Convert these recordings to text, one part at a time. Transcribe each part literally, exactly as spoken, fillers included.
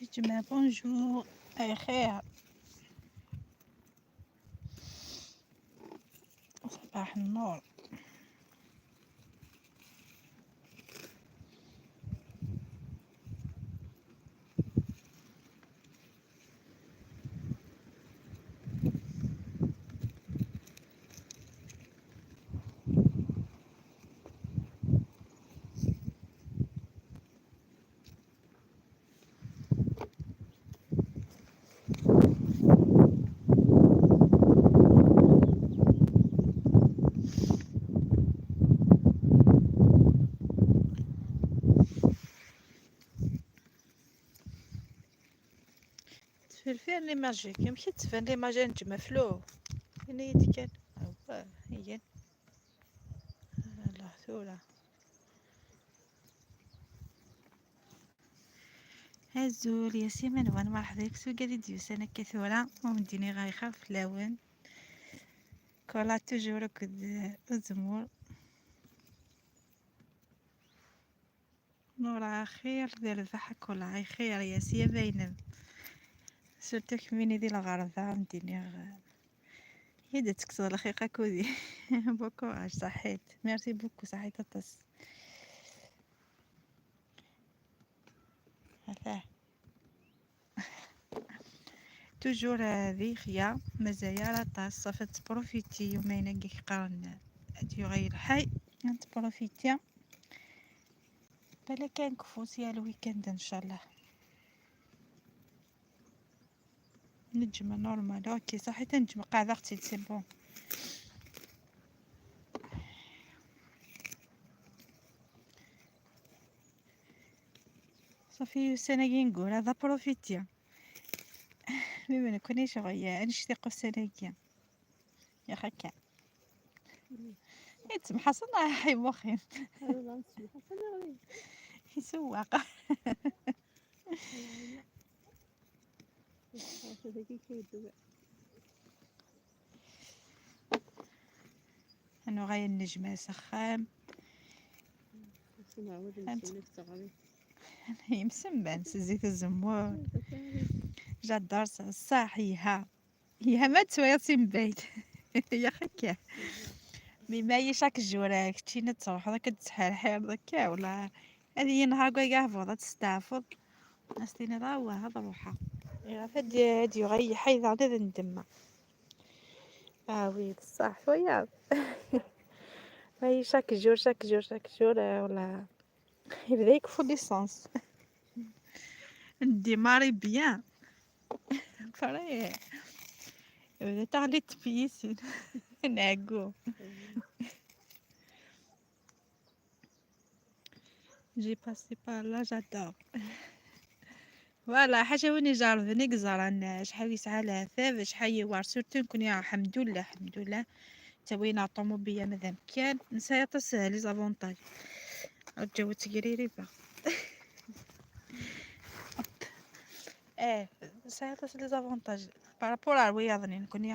Lǧemɛa, bonjour. Ay xir. Ṣbaḥ nnur. Ttferfir l'image-agi. Amek i d-tban l'image n Ǧemɛa Flu? Ini-yi-d kan. Awah, igen. Allah, tura. Azul, Yasin Menwan, merḥba yak s ugad i d-yusan akka tura, ur m-d-iniɣ ara ixaf fell-awen. Kula toujours akked uzemmur. Nura axir, d rrbeḥ kula, axir, Yasin, ya baynam. Surtout kemmini di lɣerba, ur m-d-iniɣ. Yya-d ad tekkseḍ lxiq akkudi. Bon courage, ṣaḥit. Merci beaucoup, ṣaḥit aṭas. Atah. Toujours, euh, di xya, mazal ara aṭas, ṣafi ad tprofiti yumayen-agi qqaren ad yuɣal lḥay, ad tprofiti. Balak ad nekfu sya lwikend, ncallah. Neǧma normal. Ok, ṣaḥit, neǧma, qeɛdeɣ-tt-id, c'est bon. Ṣafi, ussan-agi ineggura d aprofiti. Mi d nekkni ccɣel, ad nectiq ussan-agi. Yax akka. Ittemḥaṣen, ah, imuxin. Isewwaq. Ad nuɣal ad nejmeɛ s axxam. Ad nɛawed ad nečč. Yemsemman s zzit uzemmur. J'adore ça, ṣaḥ, yelha. Yelha ma tettwaliḍ si mebɛid. Yax akka. Mi ma yili chaque jour, eh, keččini ad truḥeḍ akka ad tettḥerḥireḍ akka, wala ad yili nehar deg wayeg ahbuḍ ad testeɛfuḍ. Ad s-tiniḍ, awah, ad ruḥeɣ. Iɣef ad, ad yuɣal lḥay daɣen ad ndemmeɣ. Ah oui, d ṣṣeḥ, twayeḍ. Ma yili chaque jour, chaque jour, chaque jour, eh, wala. Yebda yekfu l'essence. Ndémarrer bien. Après, yebda taɣli n tpiyisin. Nɛeggu. J'ai passé par là, j'adore. Voilà, ḥaca win ijerrben i yeẓran acḥal yesɛa leɛtab, acḥal yewɛer, surtout nekkni, ḥemdullah, ḥemdullah, ttawi-aɣ ṭumubil ama d amkan, nesɛa aṭas, eh, les avantages. Rǧaw, ur ttegriribeɣ. Eh, nesɛa aṭas les avantages par rapport ar wiyaḍ-nni, nekkni,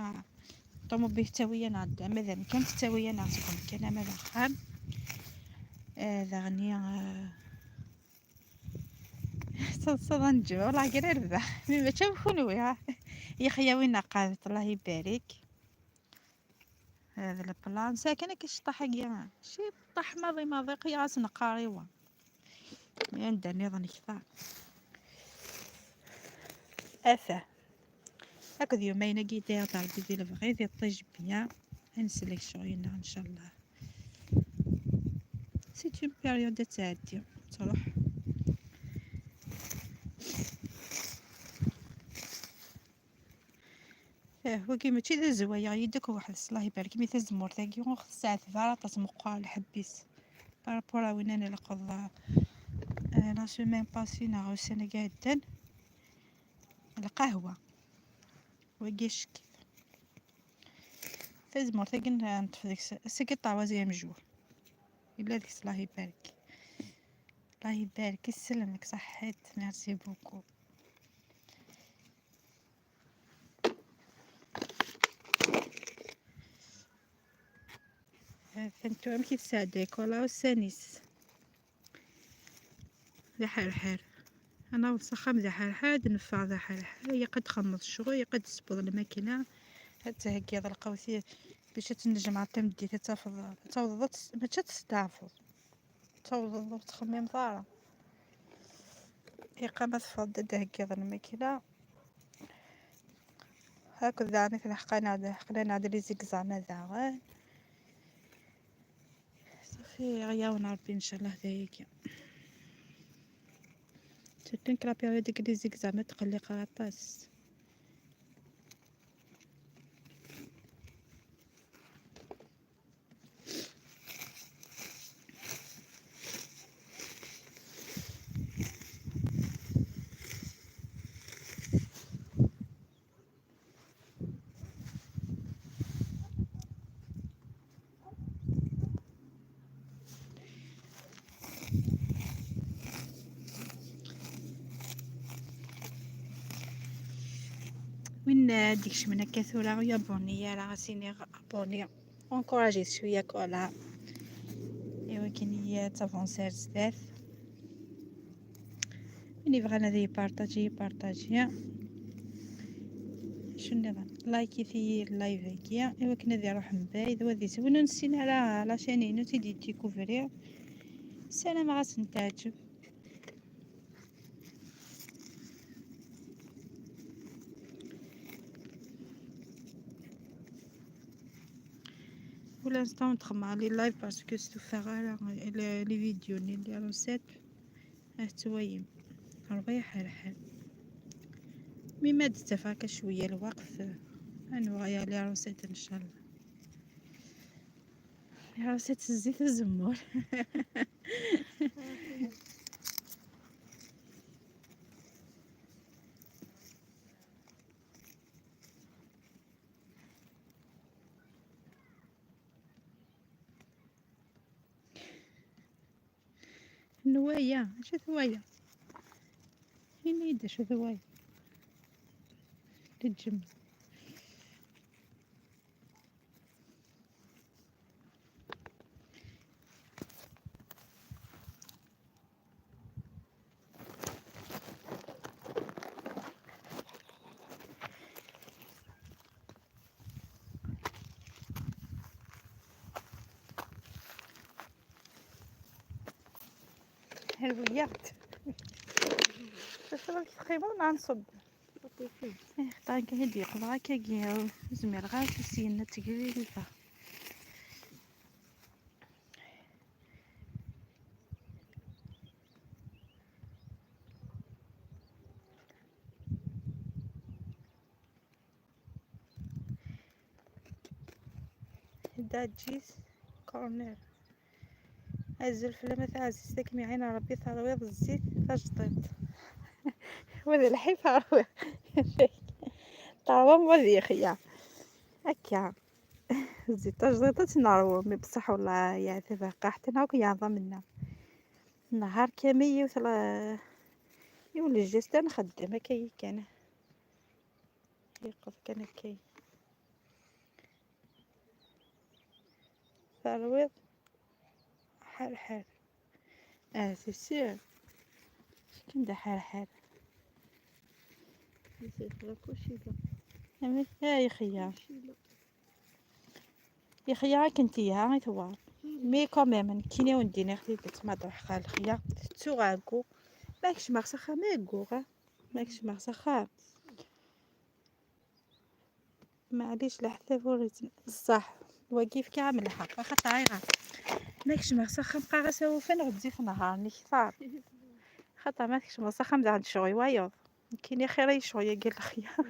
ṭumubil tettawi-aneɣ-d ama d amkan, tettawi-aneɣ seg umkan ama d axxam. Eh, daɣen, eh, Teḍṣiḍ a Neǧma, wellah gar rrbeḥ, mi mačči am kunwi, ha? Yexya win aqabet, Allah ibarek. Hada le plan, sakin akka ciṭṭaḥ-agi, ciṭṭaḥ maḍi maḍi, qliɣ-as neqqar i wa. Mi anda nniḍen kter. Ata. Akked yumayen-agi yedda-yaɣ-d Ṛebbi di lebɣi, di ṭṭij bya, ad nsellek ccɣel-nneɣ, ncallah. C'est une période ad tɛeddi, truḥ. Eh, wagi mačči d azway, yeɣli-d akk weḥd-s, Allah ibarek, mi tazemmurt-agi ur ɣ-tesɛetb ara aṭas, meqqer lḥebb-is. Par rapport a winna nleqḍ, eh, la semaine passée neɣ ussan-agi iɛeddan, lqahwa. Wagi ackit. Tazemmurt-agi n-, neṭṭef deg-s, ass-agi troisième jour. Yella deg-s, Allah ibarek. Allah ibarek, isellmek, ṣaḥḥit, merci beaucoup. Ha-t-an tura amek i tesɛedday kul ussan-is. D aḥerḥer. Ad naweḍ s axxam d aḥerḥer, ad neffeɣ d aḥerḥer, ya qad txemmeḍ ccɣel, ya qad tesbeḍ lmakina, ad theggiḍ lqawti bac ad tennejmaɛeḍ tameddit, ad tafeḍ, ad tawḍeḍ ad tes-, mačči ad testeɛfuḍ, ad tawḍeḍ ur tettxemmimeḍ ara. Iqqam ad teffɣeḍ ad d-theggiḍ lmakina. Akked daɣen i tleḥqen-aɣ-d, leḥqen-aɣ-d les examens daɣen. Safi, ɣ-yawen Ṛebbi ncallah dayagi. Surtout nekk la période deg les examens tqelliqeɣ aṭas. Win, eh, d-ikecmen akka tura ur yabuni ara, as-iniɣ abuni. Encouragez cwiya kan. Iwakken ad tavansi ar zdat. Win yebɣan ad yipartaji, yipartaji. Acu nniḍen? Layket-iyi live-agi iwakken ad iruḥ mbayd, wa d isem. Win ur nessin ara la chaîne-inu, ad tt-id-yedikuvri. Ssarameɣ ad sen-teɛǧeb. Pour l'instant, ur d-xemmeɣ les lives parce que stufaɣ ara les, les vidéos-nni, les recettes. Ad twayem. Rrwayeḥ ar ḥal. Mi ma d-ttafeɣ akka cwiya lweqt, ad nuɣal ɣer les recettes, ncallah. Les recettes s zzit uzemmur. Nwaya, acu twaya? Ini-yi-d acu twaya. Leǧem. Rwiɣ-d. Tura txedmeḍ neɣ nṣubb? Ih, xaṭer akka i d-yeqḍeɛ akkagi, ur zmireɣ ara syin ad tegrirbeɣ. Daǧis corner. Azul fell-am a taɛzizt, ad kem-iɛin Ṛebbi, terwiḍ zzit tajdiṭ. Wa d lḥif ṛwiɣ. Teṛwam wa d yexya. Akka. Zzit tajdiṭ ad tt-neṛwu, mi beṣṣeḥ wellah yeɛtab aqaḥ-nneɣ akk yeɛḍam-nneɣ. Nehar kamil yiwet la, yiwen le geste ad nxeddem akka kan. Yeqqeḍ kan akka. Terwiḍ ḥerḥer. Ah, c'est sûr. Akken d aḥerḥer. Amek, ah, yexya. Yexya akken telha i tewɛer. Mais quand même, nekkini wen-d-iniɣ tidet, ma d-ruḥeɣ ɣer lexya, tettuɣ ɛeggu. Ma kecmeɣ s axxam, ɛegguɣ, ah. Ma kecmeɣ s axxam. Maɛlic, leḥsab ur yettn-, ṣṣeḥ. Wagi yefka-am lḥeqq, axaṭer ayɣer? Ma kecmeɣ s axxam, qqareɣ-as awufan, ɣezzif nehhar-nni kter. Axaṭer ma tkecmeḍ s axxam, daɣen ccɣel wayeḍ. Nekkini xir ay ccɣel-agi n lexyar.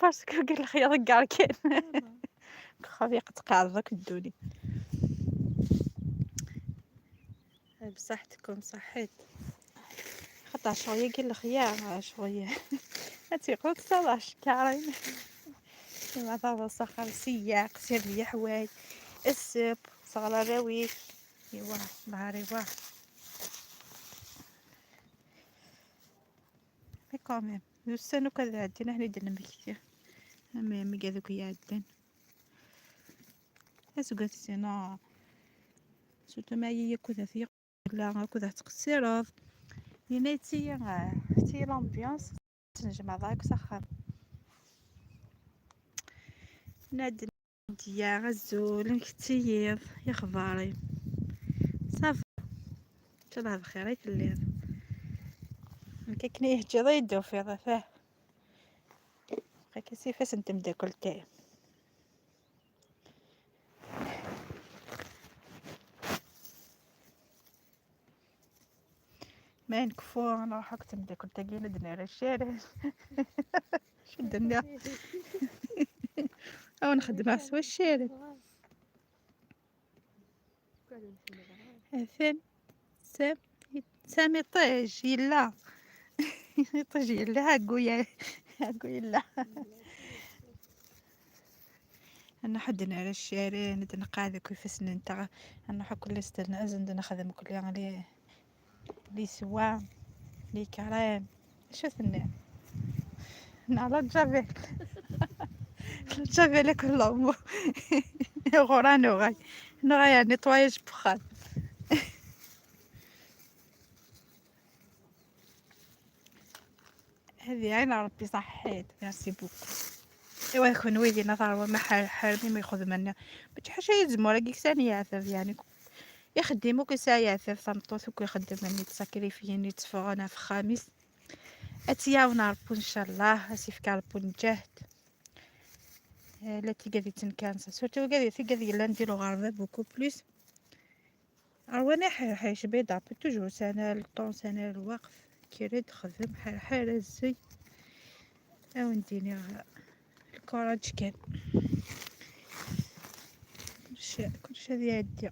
Parce que agi n lexyar ḍegger kan. Deg uxxam yeqqa tqeɛdeḍ akk ddunit. Bṣaḥetkum ṣaḥit. Xaṭer ccɣel-agi n lexyar, ccɣel. Ad tt-yeqqel ttalac karin. Ma taḍsa xer siyaq, sirdi yeḥwaj, ssep, seɣla rrawik. Iwa, nehar iwa. Mais quand même, d ussan akk ad ɛeddin, aḥni d-nemmekti. Am, am igad akk iɛeddan. Aseggas-ina, surtout ma yaya akked at-, yella akked ad teqsireḍ. Yenna-yi-d tiyya, ah, tiyya l'ambiance. Tnejmaɛeḍ akk s axxam. Nadya, azul, amek tettiyiḍ? Ixbaṛ-im? Ça va. Ncallah bxir i telliḍ. Nekk akken i yi-teǧǧiḍ ay d-tufiḍ, atah. Baqi-k s ifassen n temdakelt-im. Ma nekfu, nruḥ akk d temdakelt-agi ad d-nerr accaren. Acu d-nniɣ? Aw nxeddem s waccaren. Atan Sam, Sam iṭij yella. Iṭij yella, ɛeggu ya-, ɛeggu yella. Ad nruḥ ad d-nerr accaren, ad nqeɛɛed akk ifassen-nteɣ, ad nruḥ akk les, ad nexdem akk les, les soins, les crèmes. Acu tenniḍ? Neɣ la javel. La javel akk l'homme. Ɣur-a nuɣal. Nuɣal nettoyage n uxxam. Hadi ɛin Ṛebbi, ṣaḥḥit. Merci beaucoup. Iwa d kunwi dinna teṛwam aḥerḥer mi yexdem-nni. Mačči ḥaca i tzemmur-agi ksan yeɛtab, yeɛni ixeddim akk yesɛa yeɛtab, tameṭṭut akk ixeddmen, yettsakrifiyen, yetteffɣen ɣef uxxam-is. Ad tt-yawen Ṛebbi ncallah, ad s-yefk Ṛebbi lǧehd. Eh, la tigad yettenkaren sa, surtout tigad, tigad yellan di lɣerba beaucoup plus. Rwan aḥerḥer, je m'adapte toujours, ça n'a le temps, ça n'a le وقت. Kker-d, xdem, ḥerḥer, azzel. Ad wen-d-iniɣ lkuraǧ kan. Kullec, kullec ad iɛeddi.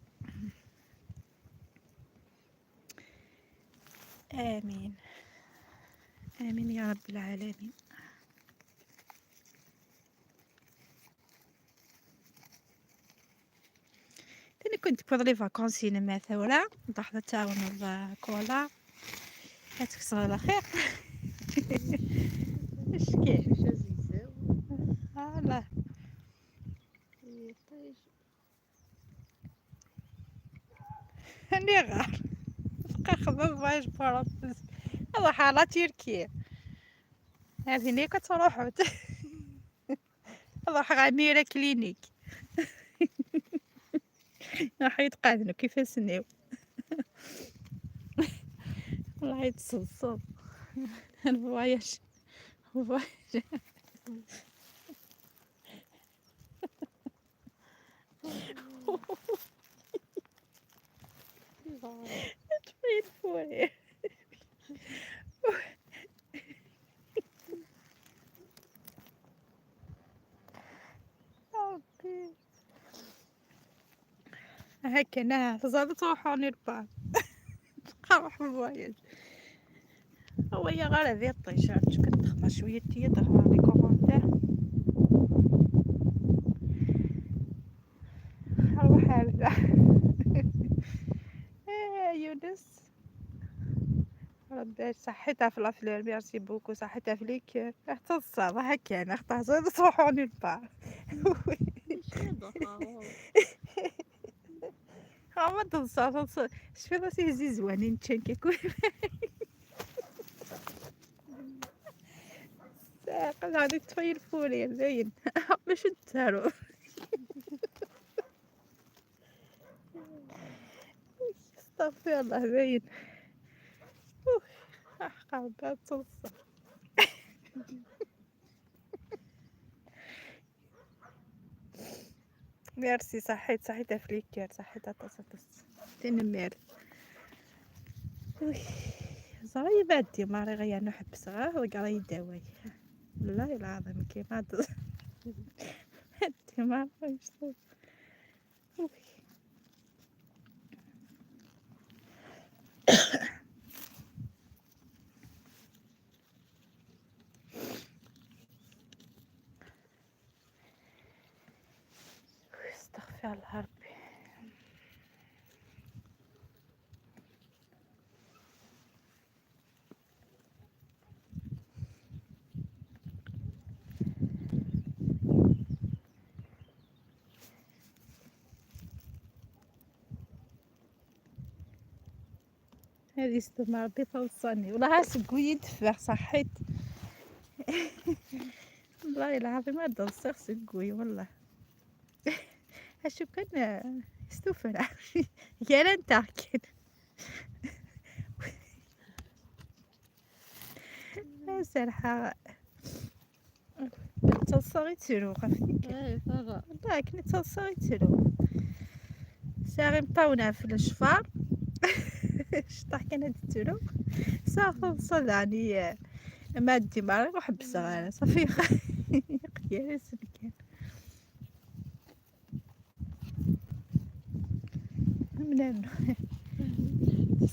آمين. آمين يا رب العالمين. Tani كنت تبغض les vacances ينما ثورة، ضحضة تعاون الله كولا. هاتك صغير الخير. اش كاين؟ آه، لا. هاني غار. بقى خدام voyage بارابلس. هذا حالة تركيا. هذه نيكا تروحوا. روح غاميرة كلينيك. راح يتقاذنوا كيف يسنيو. والله يتصلصل. الفواياج. فواياج. تفيد فوري. ربي. هكا انا تزاد تروحوني لبعض. بقى روح الفواياج. هو يا غير هذه الطيشة، كنت تخمر شوية تيا، تخمر لي كومونتير. روح هذا. ايه يونس. ربي صحيتها في لافلور، merci beaucoup، صحيتها في ليك. حتى الصاد هكا انا اختها زاد تروحوني لبعض. هما تنصاف. شفي راسي هزي زوانين تشان كيكون. قال هذيك تفيل فوري باين. باش نتسارو. استغفر الله باين. أوه، حقا بقات توصل. ميرسي، صحيت، صحيت افليكير، صحيت اطاس اطاس. تنمير. وي، زرا يبعد ديماري غير نحبس غير وقرا يداوي. والله العظيم كيما هاد. ديماري يشتي. وي. استغفر الله ربي. Ad yestem Ṛebbi taḍsa-nni. Walahi, seg wi i d-teffeɣ, ṣaḥḥit. Wallahi lɛaḍim, ad d-ḍsiɣ seg wi, wallah. Acu kan, eh, s tuffra. Gar-anteɣ kan. Serḥeɣ. D taḍsa i ttruɣ ɣef tikkal. Ay, terra. Wallah, akken d taḍsa i ttruɣ. Sɛiɣ imeṭṭawen ɣef lecfar. Cṭaḥ kan ad ttruɣ. Sɛiɣ taḍsa daɣen i, eh, ma d-dimar, ur ḥebbseɣ ara. Ṣafi, gar-asen kan. Mnano.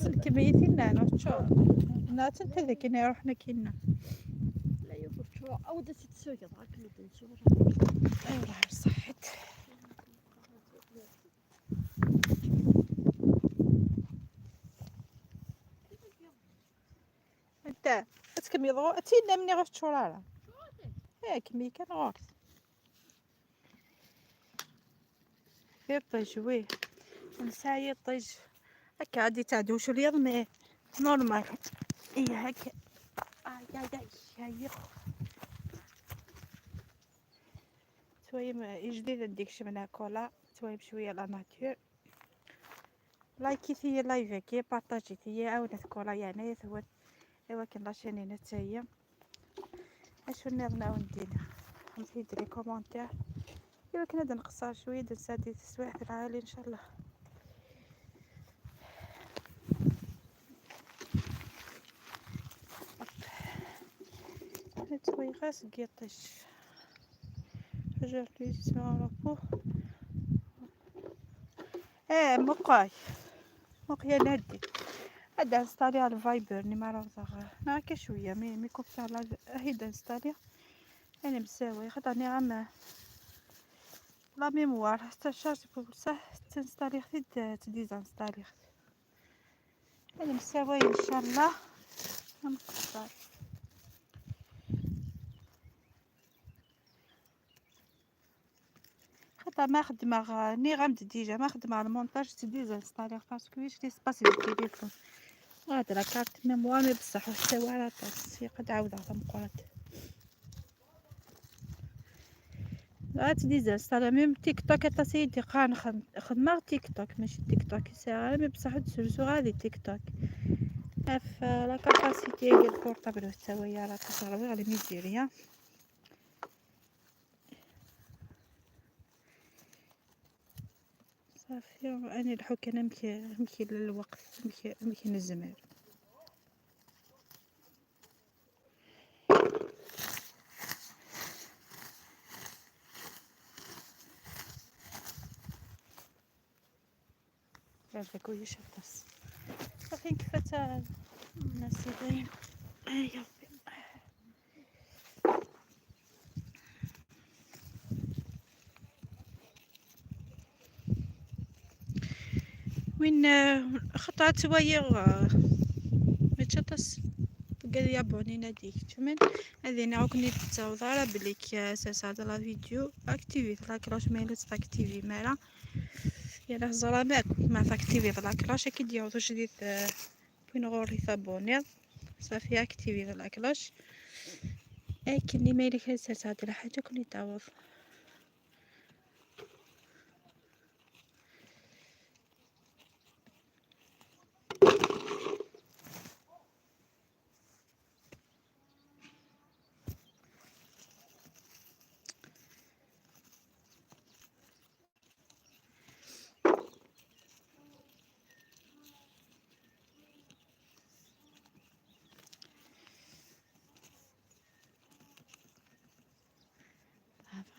Selkem-iyi tinna, neɣ teččur? Neɣ d tanta dakken iruḥen akkinna. La yuɣ teččur. Aw, da tt-id-tsugeḍ, akken ad neččur. Aywa, ṣaḥḥit. Anta? Ad tkemmleḍ ɣur-, tinna mni ɣur teččur ara. Eh, kemmel kan ɣur-s. Iṭij, wi. Nesɛa iṭij. Akka ad yetɛeddi ucul yaḍ, mais normal. Iya, akka. Ay, ay, ay, ay. Twayem ijdiden d-ikecmen ar cola. Twayem cwiya la nature. Layket-iyi live-agi, partaget-iyi, ɛawnet cola yeɛnaya-twen. Iwakken la chaîne-inu ad tagi. Acu nniḍen a wen-d-iniɣ? Xedmet-iyi-d les commentaires. Iwakken ad nqeṣṣer cwiya, ad nsɛeddi taswiɛt lɛali, ncallah. Netweyɣa seg yiṭij. Aujourd'hui, c'est un repos. Eh, muqay. Muqay, a Nadi. Ad instaliɣ le Viber, ni ma ara ẓeɣ. Neɣ akka cwiya, mi, mi كنت على هيدا instaliɣ. أنا مساوي، خاطر ني غام la mémoire، حتى charge pour ça، تنستاليغ تيد، تديزانستاليغ. أنا مساوي إن شاء الله. نقصر. خاطر ما خدمغ، ني غامد ديجا، ما خدمغ المونتاج، تديزانستاليغ، parce que je laisse passer le téléphone. هاد la carte mémoire، mais بصح واش سوى راه طاس، يقد عاود عطا مقرات. غا تديزانستالي même TikTok، حتى سيدي قا نخدم، خدمة TikTok، ماشي TikTok يساعد، mais بصح تسلسو غادي TikTok. اف la capacité ديال البورطابل حتى هي راه كتغربي على ميزيريا. صافي، أنا الحوك أنا مكي-، مكي للوقت، مكي-، مكي نزمر. هذا كلش غطاس. صافي، كفات الناس يبين. أي ربي. وين، آه، خطرات وايغ، آه، ماشي طاس. قال لي abonné ناديك تمن. هذه نعاود نتعوض على بليك، آه، ساعة la vidéo. Activez la cloche، ما إلا تاكتيفي مالا. يلا زرا معكم ما تاكتيفي la cloche، كي ديرو جديد، آه، وين غوري تابونيض. صافي، اكتيفي la cloche. اكني ما إلا كان ساعة على حاجة كوني تعوض.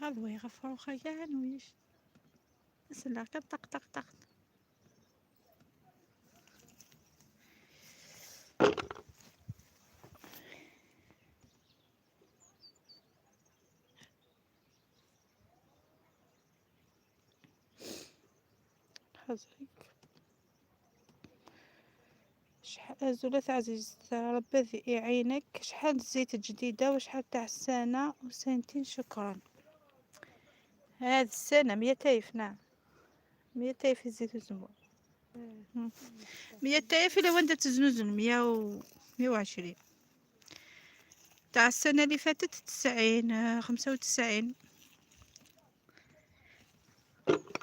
هذا هو يغفر خيان ويش. سلا طق طق طق. حزيك. شح-، أزولة عزيزة، ربي يعينك. شحال الزيت جديدة وشحال تاع السنة وسنتين؟ شكرا. هاد السنة مية ألف، نعم، مية ألف الزيت والزمور. مية ألف إلا وانت تزنوزن مية و مية وعشرين. تاع السنة اللي فاتت تسعين، آه، خمسة وتسعين.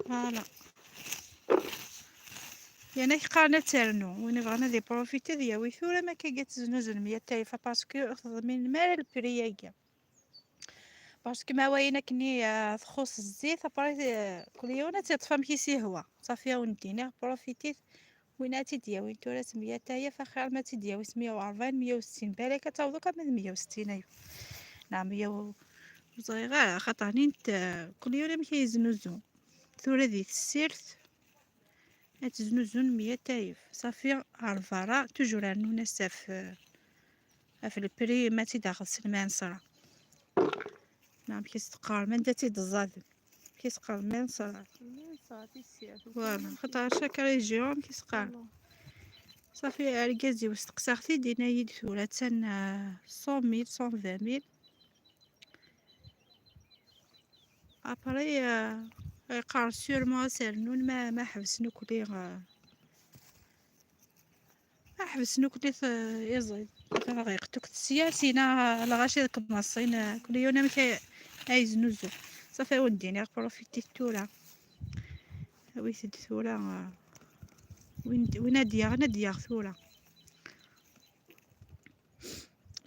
Voilà. يعني كي قالنا ترنو، وين بغانا دي بروفيتي دياوي ثورة ما كي قالت زنوزن مية ألف، parce que من مال البري ياكي. Parce que ما وين كني، آه، تخص الزيت، après، آه، كل يوم تطفى مكي سي هو. صافي، ونديني بروفيتي. وين تيدياوي ثورة مية ألف، فخير ما تيدياوي مية وأربعين، مية وستين، بالك تعوضو كمان مية وستين، أيوا. نعم، مية و-، وصغيرة، خاطر نين ت-، كل يوم كي يزنوزو. ثورة ذي السيرت، تزنوزون مية ألف. صافي، عرفارة، toujours رنونا ساف، في البري ما تيداخل سلمان صرا. نعم، كيستقار، ما نتا تيدزادن. كيستقار، ما نصرا. Voilà، خاطر chaque région كيستقار. صافي، أرقازي واش تقساختي دينا يد ثورة تان، آه، cent mille، cent vingt mille. Après، آه، يقار sûrement سرنون ما، ما حبس نكلي، آه، ما حبس نكلي ث-، يزيد. غيقتك السياسينا الغاشي ديك المصين، كل يوم ما كاي-، أيزنوزو. صافي وديني، بروفيتي ثورة. ويسد ثورة، آه، وين، وين أديا، أنا أديا ثورة.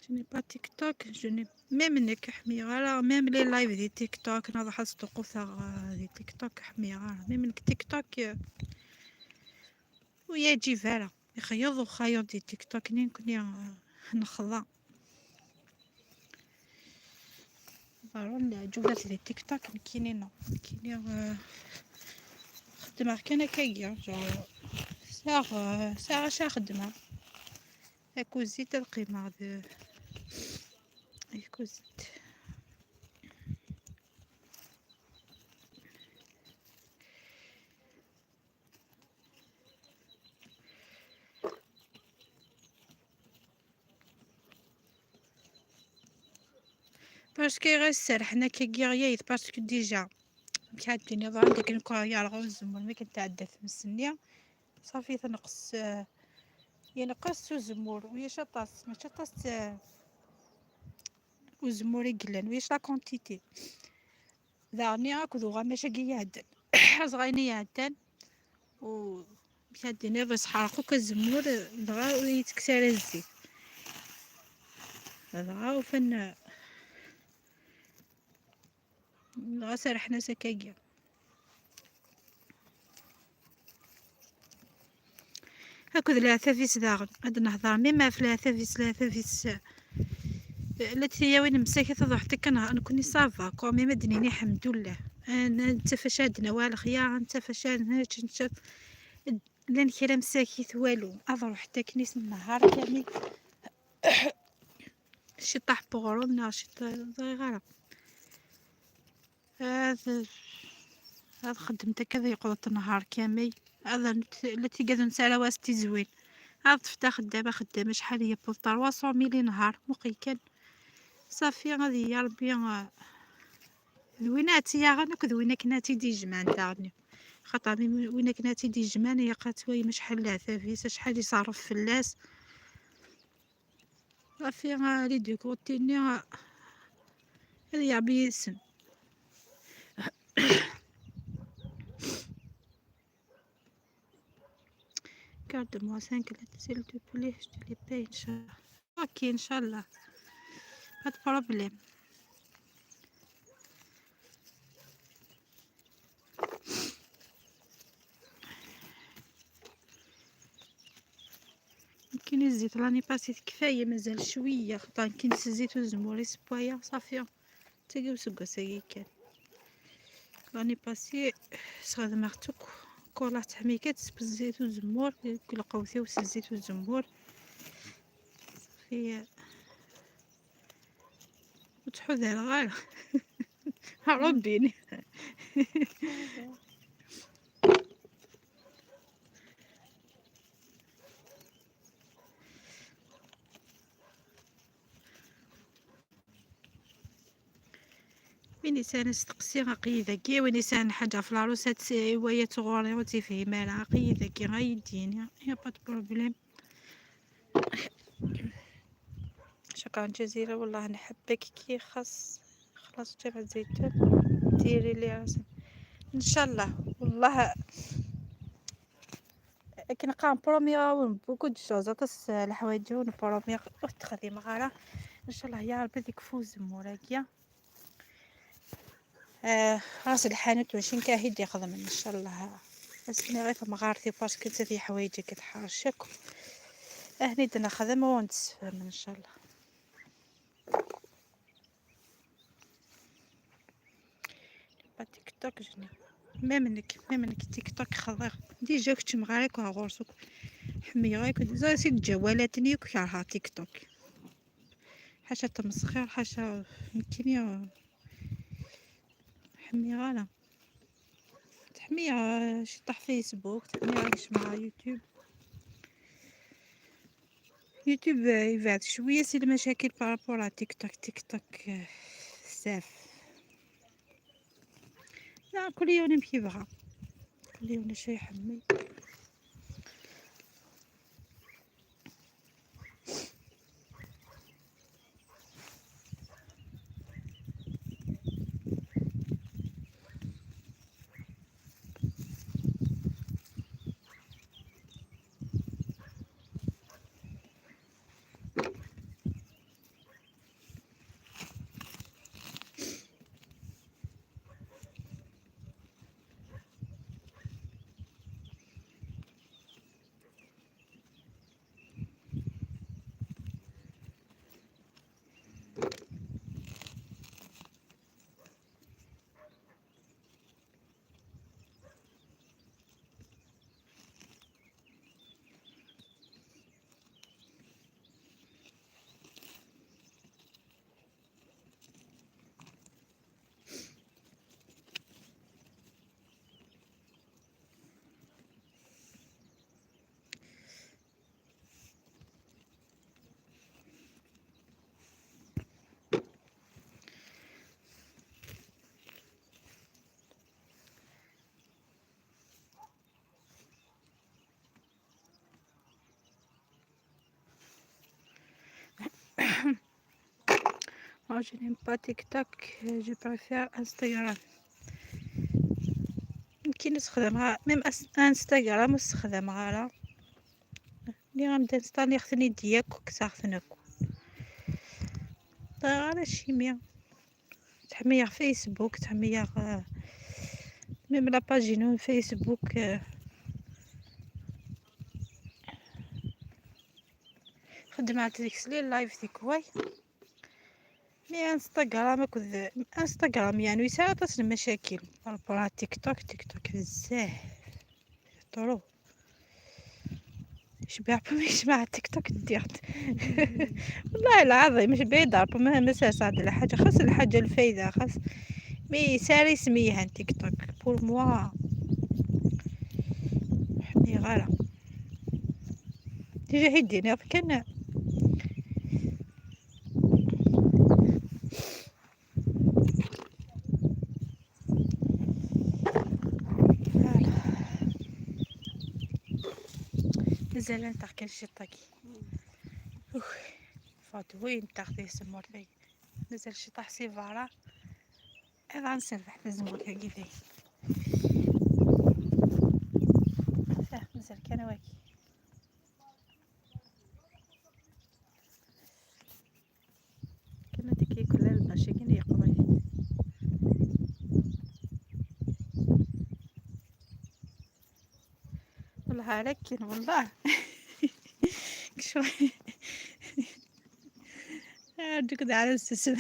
Je n'ai pas TikTok, je n'ai même نك حميغ راه même les lives دي TikTok نضحى صدقو ثا دي TikTok حميغ راه même نك TikTok، آه، ويا جي فارا يخيض وخيض دي TikTok نين كني، آه، نخضع. بارون جوجات دي TikTok نكيني نو نكيني، آه، خدمة كان كايا جو ساغ، آه، ساغ شا خدمة. ياكو زيت القيمة هذا. ياكو زيت. Parce que غير السرحنة كي غيايت، parce que déjà مكعدين يضان ديك نكون يا رغوز زمر ما كنت عدت مسنية. صافي تنقص، آه، ينقص وزمور ويا شطاس، ما شطاس، آه، وزمور يقلن ويا شطا quantité. داغني هاك ذو غا ماشي كي يعدل. صغيني يعدل. و مشادين يضيس حرقو كزمور، دغا يتكسر الزيت. دغا وفن. دغا سرحنا سكاكيا. هاكد العتافيس داغن، هاد نهضر ميم في العتافيس، العتافيس. لا تياوين مساكي تضحتك كان نكوني صافا، كومي ما دنيني الحمد لله. انا انت فاش عندنا والخيار، انت فاش عندنا تشنشف. لان كلام ساكت والو، اضرو حتى كنيس النهار كامل. شي طاح بغرون، شي طاح صغيرة. هذا، هذا خدمتك هذا يقعد النهار كامل. هذا نت-، لا تيقعد نسالة واس تزوين. هذا تفتا خدامة، خدامة شحال هي بول trois cent mille نهار مقي كان. صافي، غادي يا ربي، آه، دويناتي يا غنك، دوينك ناتي دي جمان تاعني. خاطر وين-، وين كناتي دي جمان يا قاتوي مش حل عتافيس، شحال يصرف فلاس. صافي، آه، لي دو كوتي ني، آه، هذا يا بيسم. Garde-moi cinq lettres, s'il te plaît, je te les paye, إن شاء الله. OK، إن شاء الله. Pas de problème. كاين الزيت l'année passée كفاية، مازال شوية، خاطر كاين الزيت وزموري سبايا، صافي. تاقي وسقساقي كان. L'année passée سخدمغ كولا تحميكات سبزيت وزمور، كل قوتي وسزيت وزمور. صافي. وتحوذ على غير. ربيني. Win yesɛan asteqsi, aql-i dagi. Win yesɛan lḥaǧa ɣef laṛusat, s-, waya tɣuri ur tt-yefhim ara, aql-i dagi, ad yi-d-yini. Y a pas de problème. شكرا جزيلا، والله نحبك كي خاص. خلاص جمع الزيتون ديري لي راسك. ان شاء الله. والله كي نقام بروميير ون بوكو دو شوز، اطس الحوايج ون بروميير وتخدم غالا. ان شاء الله يا ربي ذيك فوز موراكيا. آه، راس الحانوت واش نكاهي دي يخدم ان شاء الله. اسمي غير في مغارتي باسكو تفي حوايجي كتحرشك. اهني دنا خدم ونتسفم ان شاء الله. با تيك توك جني. ما منك، ما منك تيك توك خضر. ديجا كنت مغارك وغورسك. حمي غير كنت زي سيد جوالاتني وكارها تيك توك. حاشا تمسخير، حاشا نكيني. حمي غالا. تحمي شي طاح فيسبوك، تحمي غالا شي مع يوتيوب. يوتيوب، آه، يبعد شوية سي المشاكل بارابور على تيك توك. تيك توك، آه، بزاف. لا، كل يوم يمشي بغا. كل يوم شي يحمي. Moi, je n'aime pas TikTok, je préfère Instagram. يمكن نستخدمها، même أس-، انستغرام نستخدمها راه. اللي غنبدا نستاني خصني ديالك وكسا خصنك. طيب، على الشيميا. تحميغ فيسبوك، تحميغ، آه، même la page نو فيسبوك، آه، خدمة ديك سلي لايف ديك واي. مي انستغرام اكد انستغرام يعني يسعى تصل مشاكل. بارابور تيك توك، تيك توك بزاف. طرو. شبيع بميش مع تيك توك ديرت. والله العظيم مش بعيد عرب ما مساس هاد الحاجة، خاص الحاجة الفايدة، خاص مي ساري سميها تيك توك. بور موا حمي غالا. ديجا هيديني كان. Voilà. مازال نتاع كان شي طاكي. اوه. فات وين تاخذي سمورتي؟ مازال شي طاح سي فارا. انا نسرح في الزمور كي قلتي. اه، مازال كان واكي. كنا تكي كل الماشي كاين يقضي. والله عليك والله. شوي. هادوك دعا السسب.